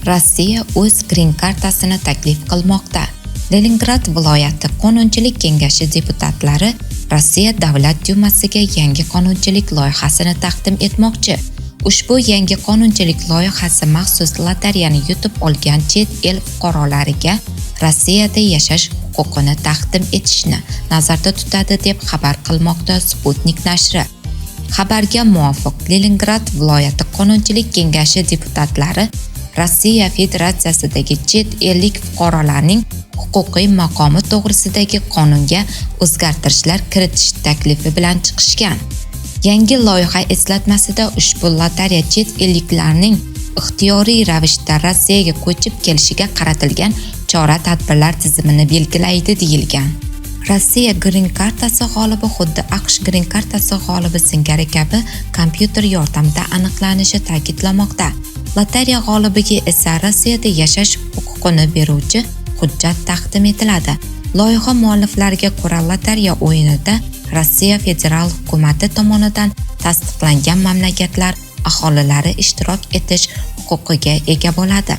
Rossiya o'z green kartasini taklif qilmoqda. Leningrad viloyati qonunchilik kengashi deputatlari Rossiya Davlat Dumasiga yangi qonunchilik loyihasini taqdim etmoqchi. Ushbu yangi qonunchilik loyihasi maxsus lotereyani yutib olgan chet el fuqarolariga Rossiyada yashash huquqini taqdim etishni nazarda tutadi, deb xabar qilmoqda Sputnik nashri. Xabarga muvofiq, Leningrad viloyati qonunchilik kengashi deputatlari Rossiya Federatsiyasidagi chet ellik fuqarolarning huquqiy maqomi to'g'risidagi qonunga o'zgartirishlar kiritish taklifi bilan chiqishgan. Yangi loyiha eslatmasida ushbu lotereya chet elliklarning ixtiyoriy ravishda Rossiyaga ko'chib kelishiga qaratilgan chora-tadbirlar tizimini belgilaydi deyilgan. Rossiya green kartasi g'olibi xuddi AQSh green kartasi g'olibi singari kabi kompyuter yordamida aniqlanishi ta'kidlanmoqda. Lotereya g'olibiga esa Rossiyada yashash huquqini beruvchi hujjat taqdim etiladi. Loyiha mualliflariga ko'ra, lotereya o'yinida Rossiya federal hukumati tomonidan tasdiqlangan mamlakatlar aholilari ishtirok etish huquqiga ega bo'ladi.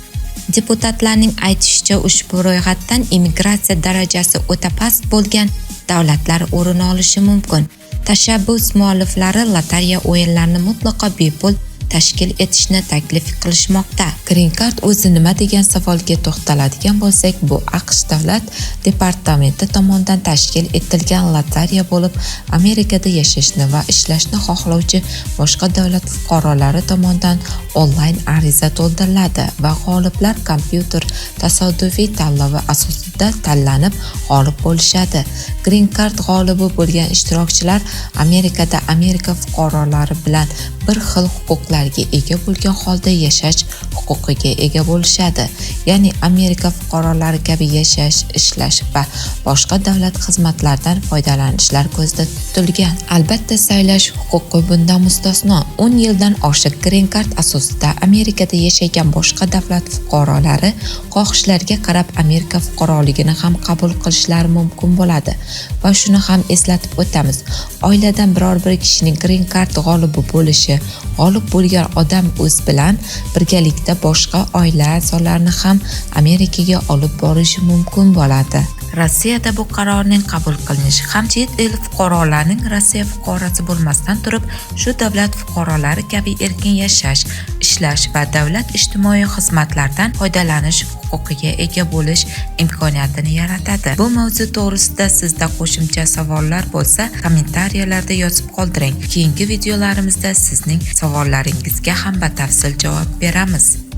Deputatlarning aytishicha, ushbu ro'yxatdan immigratsiya darajasi o'ta past bo'lgan davlatlar o'rin olishi mumkin. Tashabbus mualliflari lotereya o'yinlarini mutlaqo bepul tashkil etishni taklif qilishmoqda. Green Card o'zi nima degan savolga to'xtaladigan bo'lsak, bu AQSh davlat departamenti tomonidan tashkil etilgan lotereya bo'lib, Amerikada yashashni va ishlashni xohlovchi boshqa davlat fuqarolari tomonidan onlayn ariza to'ldiriladi va g'oliblar kompyuter tasodifiy tanlovi asosida tanlanib g'olib bo'lishadi. Green Card g'olibi bo'lgan ishtirokchilar Amerikada Amerika fuqarolari bilan bir xil huquqlarga ega bo'lgan holda yashash huquqiga ega bo'lishadi. Ya'ni Amerika fuqarolari kabi yashash, ishlash va boshqa davlat xizmatlaridan foydalanishlar ko'zda tutilgan. Albatta, saylash huquqi bundan mustasno. 10 yildan oshiq Green Card asosida Amerikada yashagan boshqa davlat fuqarolari xohishlariga qarab Amerika fuqaroligini ham qabul qilishlari mumkin bo'ladi. Va shuni ham eslatib o'tamiz. Oiladan biror bir kishining Green Card g'olibi bo'lishi, g'olib bo'lgan odam o'z bilan birgalikda boshqa oila a'zolarini ham Amerikaga olib borishi mumkin bo'ladi. Rossiyada bu qarorning qabul qilinishi ham chet el fuqarolarining Rossiya fuqarosi bo'lmasdan turib, shu davlat fuqarolari kabi erkin yashash, ishlash va davlat ijtimoiy xizmatlardan foydalanish huquqiga ega bo'lish imkoniyatini yaratadi. Bu mavzu to'g'risida sizda qo'shimcha savollar bo'lsa, kommentariyalarda yozib qoldiring. Keyingi videolarimizda sizning savollaringizga ham batafsil javob beramiz.